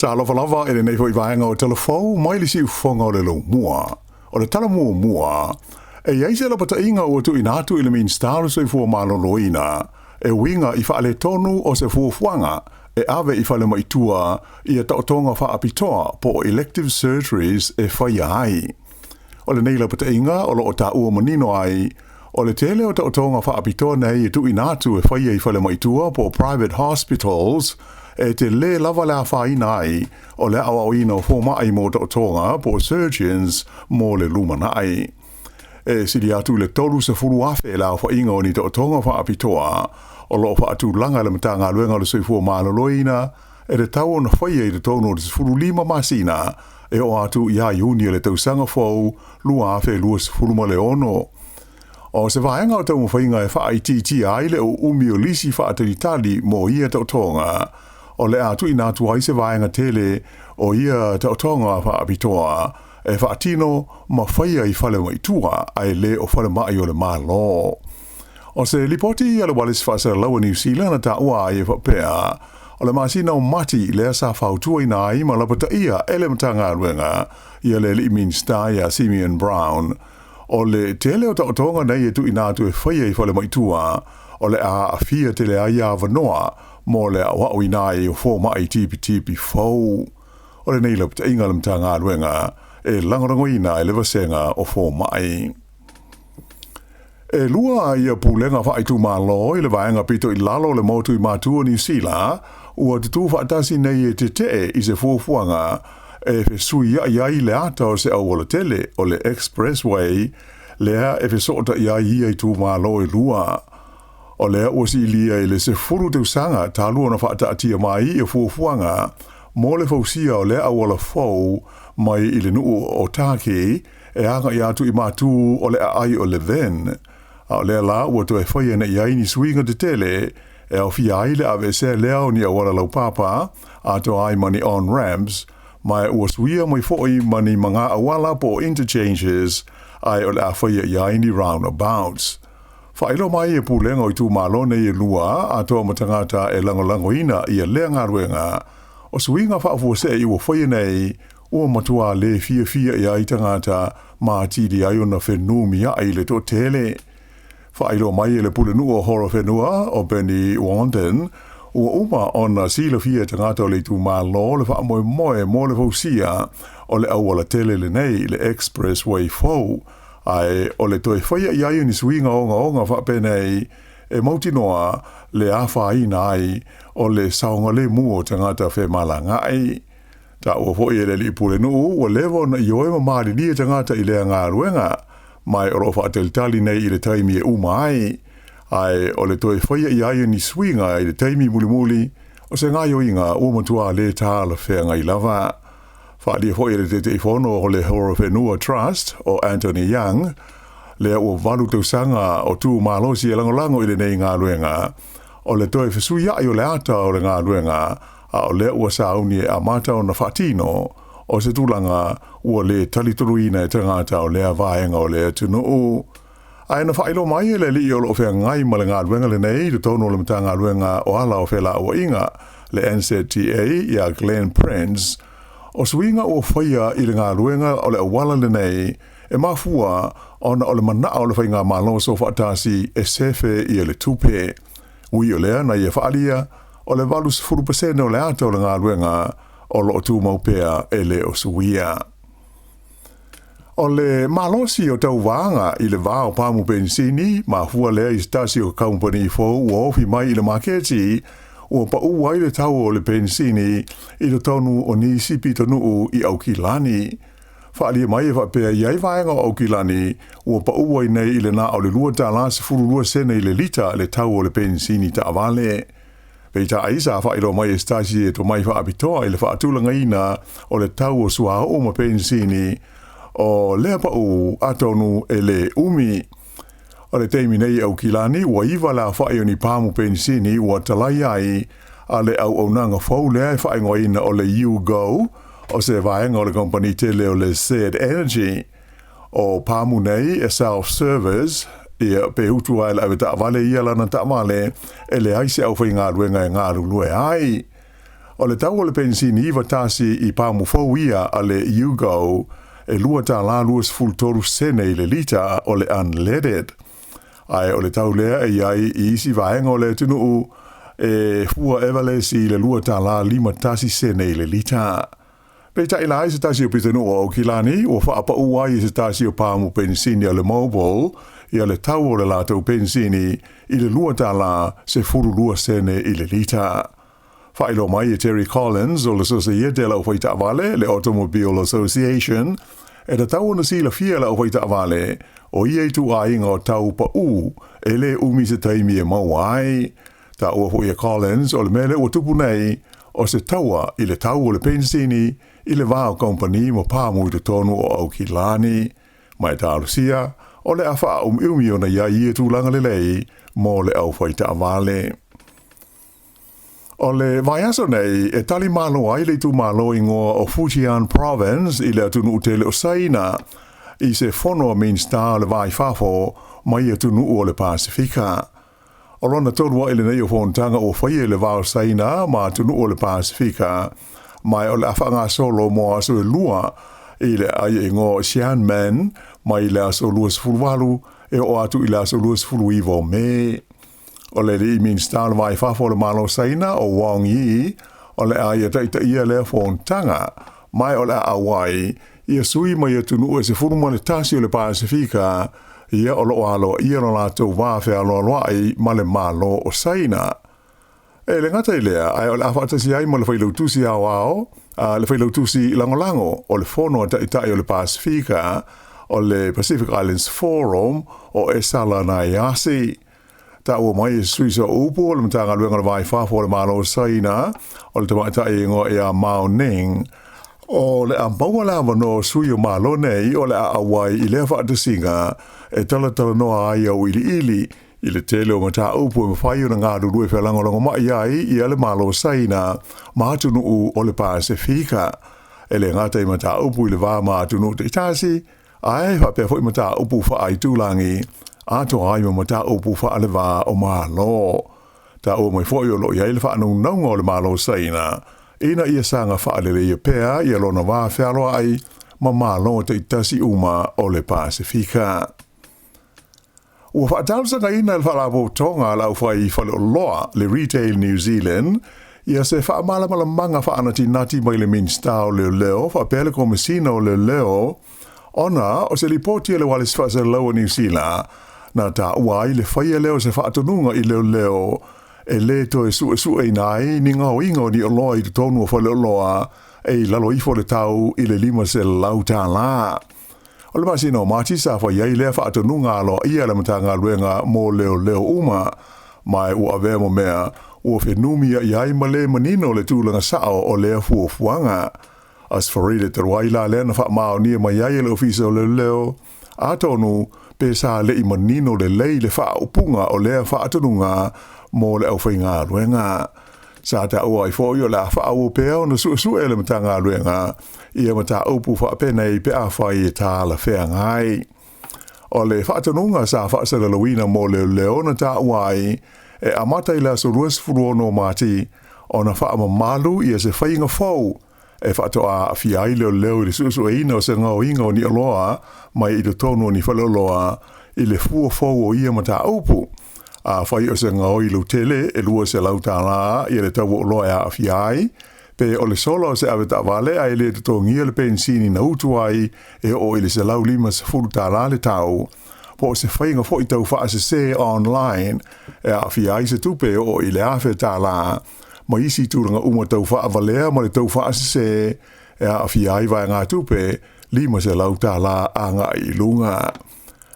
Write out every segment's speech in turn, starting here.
Talofa lava i lenei foi vaega o Talafou mai le siufofoga o le Laumua. O le tala muamua, e i ai se lapataiga ua tuuina atu i le Minisita o le Soifua Maloloina e uiga i faaletonu o se fuafuaga e ave i falemai tua ia taotoga faapitoa po o elective surgeries e faia ai. O lenei lapataiga o lo o taua manino ai, o le tele o taotoga faapitoa nei e tuuina atu e faia i falemai tua po o private hospitals, e tele lava le afaina ai o le aoaoina o fomai mo taotoga po o surgeons mo le lumanai. E sili atu i le 30,000 le aofaiga o ni taotoga faapitoa o lo o faatulaga e le Matagaluega o le Soifua Maloloina e tatau ona faia i totonu o le 15 masina e oo atu ia Iuni o le tausaga fou 2026. O se vaega o taumafaiga e faaitiitia ai le uumi o lisi faatalitali mo ia taotoga, o le a tuuina atu ai se vaega tele o ia taotoga faapitoa e faatino ma faia i falemai tua ae le o falemai o le Malo. O se lipoti a le Ualesi Faasalalau a Niu Sila na taua ai e faapea, o le masina o Mati lea sa fautuaina ai ma lapataia e le Matagaluega ia le alii Minisita ia Simeon Brown, o le tele o taotoga nei e tuuina atu e faia i falemai tua, o le a aafia tele ai avanoa mo le aoaoina ai o fomai tipitipi fou. O lenei lapataiga a le Matagaluega e lagolagoina e le Vasega o Fomai. E lua ia pulega faaitumalo i le vaega pito i lalo o le motu i Matu o Niu Sila ua tutū faatasi nei e tetee i se fuafuaga e fesuiai ai le ata o se aualatele o le Expressway lea e fesootai ai ia itumalo e lua. O lea ua siilia i le 10 tausaga talu ona faataatia mai ia fuafuaga mo le fausia o lea auala fou mai i le nuu o Tākei e agai atu i Matu o le aai o Levin. A o lea la ua toe faia nei ai ni suiga tetele e aofia ai le aveesea lea o ni auala laupapa atoa ai ma ni on-ramps, ma ua suia mai foi ma ni maga auala po o interchanges, ae o le a faia i ai ni roundabouts. Faailoa mai e pulega o itumalo nei e lua atoa ma tagata e lagolagoina ia lea galuega, o suiga faafuasei ua faia nei ua matua le fiafia i ai tagata ma atili ai ona fenumiai le toatele. Faailoa mai e le pulenuu o Horowhenua o Benny Wanden, ua uma ona silafia e tagata o le itumalo le faamoemoe mo le fausia o le aualatele lenei, le Expressway fou, ae o le toe faia i ai o ni suiga ogaoga faapenei e mautinoa le afaina ai o le saogalemu o tagata femalagaai. Taua foi e le alii pulenuu ua leva ona ioe ma malilie tagata i lea galuega, ma o lo o faatalitali nei i le taimi e uma ai, ae o le toe faia i ai o ni suiga i le taimi mulimuli o se gaoioiga ua matua le talafeagai lava. Faaalia foi e le Taitaifono o le Horowhenua Trust o Anthony Young, lea ua 8 tausaga o tu malosi e lagolago i lenei galuega, o le toe fesuiai o le ata o le galuega, a o lea ua sauni e amata ona faatino, o se tulaga ua le talitonuina e tagata o lea vaega o le atunuu. Ae na faailoa mai e le alii o lo o feagai ma le galuega lenei i totonu o le Matagaluega o Ala o Felauaiga, le NZTA, ia Glenn Prince, o suiga ua faia i le galuega o le auala lenei e mafua ona o le manao o le faigamalo soofaatasi e sefe ia le tupe. Ui o lea na ia faaalia, o le 80% o le ata o le galuega o lo o tumau pea e le o suia. O le malosi o tauvaga i le va o pamu penisini, mafua lea i se tasi o kamupani fou ua ofi mai i le maketi, ua paū ai le tau o le penisini i totonu o nisi pitonuu i Aukilani. Faaalia mai e faapea i ai vaega o Aukilani ua paū ai nei i le na o le $2.12 i le lita le tau o le penisini taavale. Peitai sa faailoa mai e se tasi e tomai faapitoa i le faatulagaina o le tau o suauu ma penisini, o lea paū atonu e le umi. O le taimi nei i Aukilani ua 9 le aofai o ni pamu penisini ua talai ai a le auaunaga fou lea e faaigoaina o le U-Go, o se vaega o le kamupani tele o le Z Energy. O pamu nei e self-service, ia pe utu ai le avetaavale ia lana taavale e leai se aufaigaluega e galulue ai. O le tau o le penisini 91 i pamu fou ia a le U-Go e $2.23 i le lita o le unleaded. Ae o le tau lea e i ai i isi vaega o le atunuu e fua Everless i le $2.51 i le lita. Peitai la i se tasi o pitonuu o Aukilani ua faapaʻu ai e se tasi o pamu penisini a le Mobil ia le tau o le latou penisini i le $2.12 i le lita. Faailoa mai e Terry Collins o le Sosaiete a le Aufai-taavale, le Automobile Association, e tatau ona silafia e le aufai-taavale o ia ituaiga o tau paʻu e le umi se taimi e maua ai. Taua foi e Collins o le mea lea ua tupu nei o se taua i le tau o le penisini i le va o kamupani ma pamu i totonu o Aukilani. Ma e talosia o le a faaumiumi ona i ai ia tulaga lelei mo le aufai-taavale. O le vaiaso nei e tali malo ai le itumalo igoa o Fujian Province i le atunuu tele o Saina i se fono a Minisita o le Va i Fafo mai atunuu o le Pasefika. O lona tolu a'i lenei o fonotaga ua faia i le va o Saina ma atunuu o le Pasefika, ma o le a faagasolo mo aso e 2 i le aia igoa o Xiamen mai le aso 28 e oo atu i le aso 29 o Me. O le alii Minisita o le Va i Fafo o le Malo o Saina o Wang Yi o le a ia taitaia lea fonotaga, ma o le a auai ia sui mai atunuu e 11 o le Pasefika ia o loo aloaia lo latou va fealoaloai ma le Malo o Saina. E le gata i lea, ae o le a faatasi ai ma le failautusi aoao, le failautusi lagolago o le fono a taitai o le Pasefika, o le Pacific Islands Forum o Esala Naiasi. Taua mai e sui sa upu o le Matagaluega o le Va i Fafo o le Malo o Saina, o le tamaitai igoa ia Mao Ning, o le a maua le avanoa o sui o Malo nei o le a auai i lea faatasiga e talatalanoa ai auiliili i le tele o mataupu e mafai ona galulue fealagolagomai ai ia le Malo o Saina ma atunuu o le Pasefika. E le gata i mataupu i le va ma atunuu taitasi, ae faapea foi mataupu faaaitulagi atoa ai ma mataupu faaleva o Malo. Taua mai foi o loo i ai le faanaunauga o le Malo o Saina ina ia saga faaleleia pea ia lona va fealoai ma Malo taitasi uma o le Pasefika. Ua faatalosagaina e le Faalapotopotoga a le Aufai Faleoloa, le Retail New Zealand, ia se faamalamalamaga faanatinati mai le Minisita o Leoleo faapea le Komesina o Leoleo ona o se lipoti a le Ualesi Faasalalau o Niu Sila na taua ai le faia lea o se faatonuga i leoleo e lē toe suesueina ai ni gaoiga o ni oloa i totonu o faleoloa e i lalo ifo o le tau i le $500. O le masina o Mati sa fai ai lea faatonuga aloaia a le Matagaluega mo leoleo uma, ma ua avea mo mea ua fenumiai ai ma le manino le tulaga sao o lea fuafuaga. Aso Faraile talu ai la lea na faamaonia mai ai e le Ofisa o Leoleo, atonu pe sa le'i manino lelei le faaupuga o lea faatonuga mo le aufaigaluega. Sa taua ai foi o le a faaauau pea ona suesue e le Matagaluega ia mataupu faapenei pe afai e talafeagai. O le faatonuga sa faasalalauina mo leoleo na taua ai e amata i le aso 26 o Mati ona faamamalu ia se faiga fou e faatoa aafia ai leoleo i le suesueina o se gaoiga o ni oloa mai i totonu o ni faleoloa i le fua fou o ia mataupu. Afai o se gaoi lautele e $200 ia le tau o oloa e aafia ai, pe o le sola o se avetaavale ae le totogia le penisini na utu ai e oo i le $150 le tau, po o se faiga foi tau faasese online e aafia ai se tupe e oo i le $1,000 ma isi tulaga uma tau faavalea ma le tau faasese e aafia ai vaegatupe $500 agai i luga.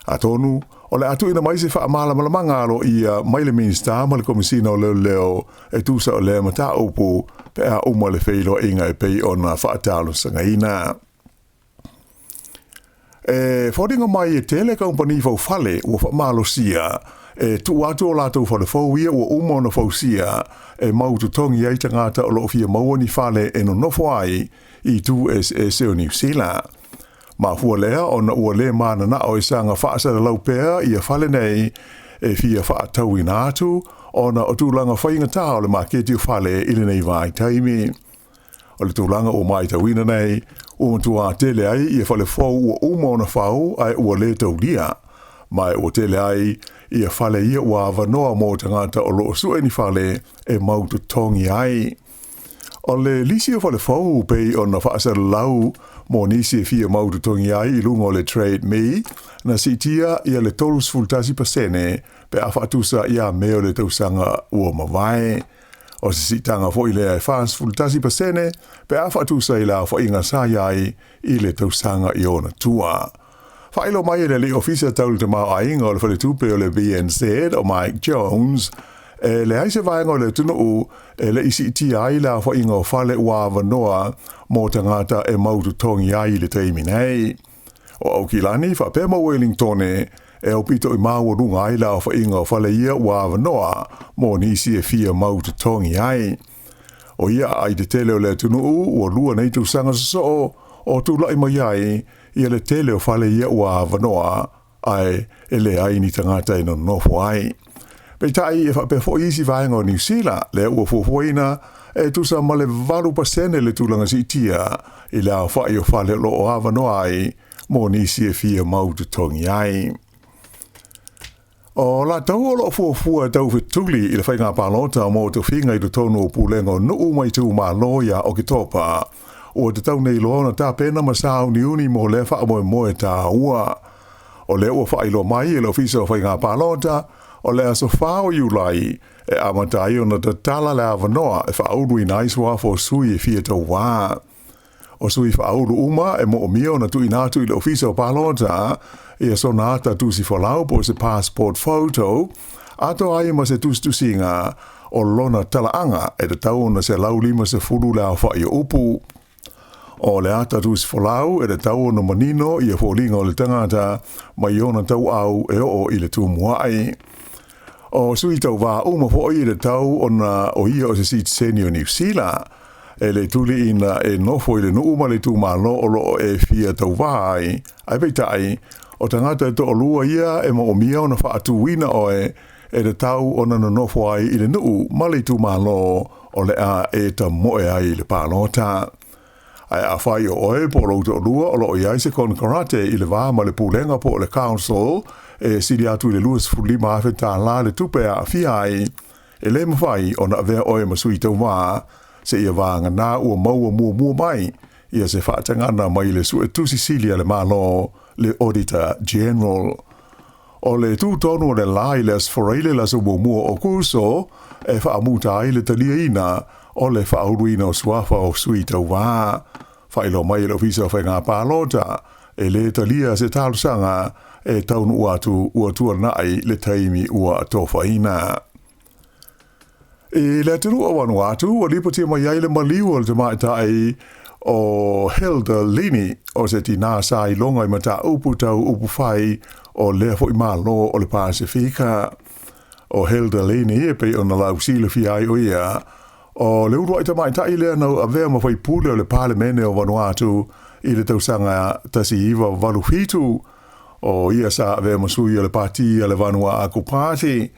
Atonu, o le a tuuina mai se faamalamalamaga aloaia mai le Minisita ma le Komesina o Leoleo e tusa o lea mataupu pe a uma le feiloaiga e pei ona faatalosagaina. E foliga mai e tele kamupani faufale ua faamalosia e tuu atu o latou fale fou ia ua uma ona fausia e mau totogi ai tagata o loo fia maua ni fale e nonofo ai i itu eseese o Niu Sila. Mafua lea ona ua le mananao e saga faasalalau pea ia fale nei e fia faatauina atu. ona o tulaga faigata o le maketi o fale i lenei vaitaimi. O le tulaga ua matauina nei, ua matua tele ai ia fale fou ua uma ona fau ae ua le taulia, ma ua tele ai ia fale ia ua avanoa mo tagata o lo o sue ni fale e mau totogi ai. O le lisi o fale fou pei ona faasalalau mo nisi e fia mau totogi ai i luga o le Trade Me, na siitia ia le 31% pe a faatusa ia Me o le tausaga ua mavae. O se siitaga foi lea e 41% pe a faatusa i le aofaiga sa i ai i le tausaga i ona tua. Faailoa mai e le alii ofisa tau le tamaoaiga o le faletupe o le BNZ o Mike Jones, e leai se vaega o le atunuu e le i siitia ai le aofaiga o fale ua avanoa mo tagata e mau totogi ai i le taimi nei. O Aukilani faapea ma Uelingtone e aupito i maualuga ai le aofaiga o fale ia ua avanoa mo nisi e fia mau totogi ai. O ia aai tetele o le atunuu ua lua nei tausaga sosoo o tulai mai ai ia le tele o fale ia ua avanoa ae e leai ni tagata e nonofo ai. Peitai e faapea foi isi vaega o Niu Sila lea ua fuafuaina e tusa ma le 8% le tulaga siitia i le aofai o fale o lo o avanoa ai mo nisi e fia mau totogi ai. O latou o lo o fuafua e taufetuli i le faiga palota mo tofiga i totonu o pulega o nuu ma itumalo ia Oketopa, ua tatau nei loa ona tapena ma sauniuni mo lea faamoemoe taua. O lea ua faailoa mai e le Ofisa o Faiga Palota, o le aso 4 o Iulai e amata ai ona tatala le avanoa e faauluina ai suafa o sui e fia tauvā. O sui faaulu uma e moomia ona tuuina atu i le Ofisa o Palota ia sona ata tusi folau po o se passport photo, atoa ai ma se tusitusiga o lona talaaga e tatau ona 150 le aofai o upu. O le ata tusi folau e tatau ona manino ia foliga o le tagata mai ona tauau e oo i le tumuai. O sui tauvā uma foi e tatau ona o ia o se sitiseni o Niu Sila, e le tuli ina e nofo i le nuu ma le itumalo o lo o e fia tauvā ai, ae peitai, o tagata e toalua ia e moomia ona faatuina oe e tatau ona nonofo ai i le nuu ma le itumalo o le a e tamoe ai i le palota. Ae afai o oe po o lou toalua o lo o i ai se konekarate i le va ma le pulega po o le council e sili atu i le $25,000 le tupe e aafia ai, e le mafai ona avea oe ma sui tauvā seia vagana ua maua muamua mai ia se faatagana mai le Suetusi Sili a le Malo, le Auditor General. O le tu tonu o le lā i le Aso Faraile le aso muamua o Aokuso e faamuta ai le taliaina o le faauluina o suafa o sui tauvā. Faailoa mai e le Ofisa o Faiga Palota, e le talia se talosaga e taunuu atu ua tuanai le taimi ua atofaina. I le atunuu o Vanuatu, ua lipotia mai ai le maliu o le tamaitai o Hilda Lini, o se tinā sa iloga i mataupu tau upufai o lea foi Malo o le Pasefika. O Hilda Lini e pei ona lausilafia ai o ia, o le uluai tamaitai lea na avea ma faipule o le Palemene o Vanuatu i le tausaga 1987. O ia sa avea ma sui o le pati a le Vanua'aku Party.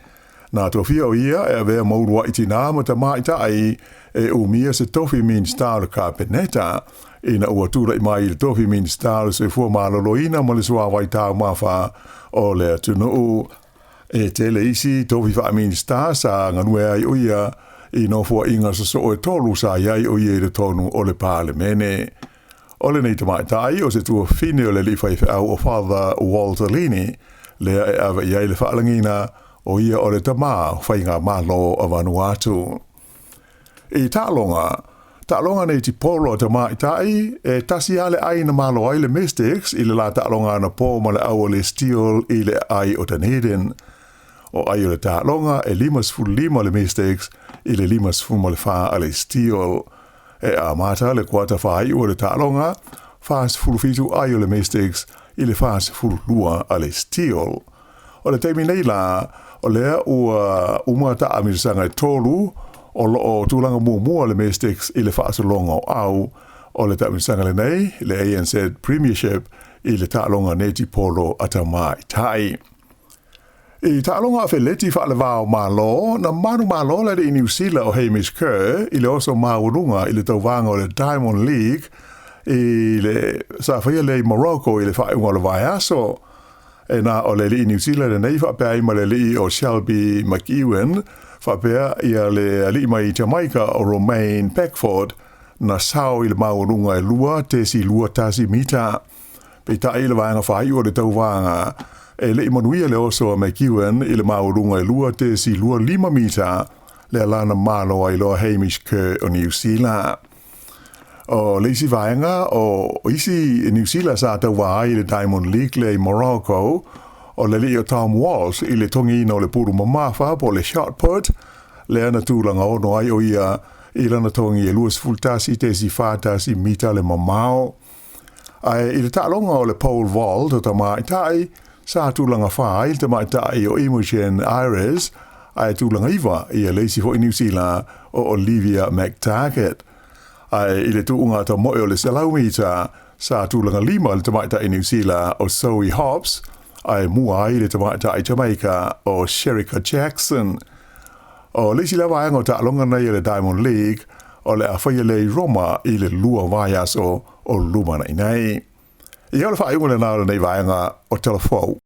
Na tofia o ia e avea ma uluai tinā ma tamaitai e umia se tofi Minista o le Kapeneta, ina ua tulai mai i le tofi Minista o le Soifua Maloloina ma le Suavai Taumafa o le atunuu. E tele isi tofi faa-Minista sa galue ai o ia i nofoaiga sosoo e tolu sa i ai o ia i totonu o le Palemene. O lenei tamaitai o se tuafafine o le alii faifeau o Father Walter Lini, lea e ave i ai le faalagiga o ia o le tamā o Faigamalo a Vanuatu. I taaloga, taaloga netipolo a tamaitai, e tasi lava le ai na malo ai le Mystics i le la taaloga anapo ma le au a le Steel i le aai o Dunedin. O ai o le taaloga e 55 le Mystics i le 54 a le Steel. E amata le kuata faaiu o le taaloga, 47 ai o le Mystics i le 42 a le Steel. O le taimi nei la, o lea ua uma taamilosaga e tolu o lo o tulaga muamua le Mystics i le faasologa o au o le taamilosaga lenei, le ANZ Premiership i le taaloga netipolo a tamaitai. I taaloga afeleti faaleva o Malo, na manumalo le alii Niu Sila o Hamish Kerr i le oso maualuga i le tauvaga o le Diamond League i le sa faia lea i Morocco i le faaiuga o le vaiaso. E na o le alii Niu Sila lenei faapea ai ma le alii o Shelby McEwen faapea ia le alii mai Jamaica o Romain Beckford na sao i le maualuga e 2.21 mita. Peitai i le vaega faaiu o le tauvaga, e le i manuia le oso a McEwen i le maualuga e 2.25 mita, lea la na malo ai loa Hamish Kerr o Niu Sila. O le isi vaega o isi Niu Sila sa tauva ai i le Diamond League lea i Morocco, o le alii o Tom Walsh i le togiina o le pulu mamafa po o le shot put, lea na tulaga ono ai o ia i lana togi e 21.41 mita le mamao. Ae i le taaloga o le pole vault o tamaitai, sa tulaga fa ai le tamaitai o Imogen Ayres, ae tulaga iva ia le isi foi Niu Sila o Olivia McTaggart. Ae i le tuuga tamoe o le 100 mita, sa tulaga lima le tamaitai Niu Sila o Zoe Hobbs, ae mua ai le tamaitai Jamaica o Shericka Jackson. O le isi lea vaega o taaloga nei a le Diamond League, o le a faia lea i Roma i le 2 vaiaso o lumanai nei. Ia o le faaiuga lena o lenei vaega o Tala Fou.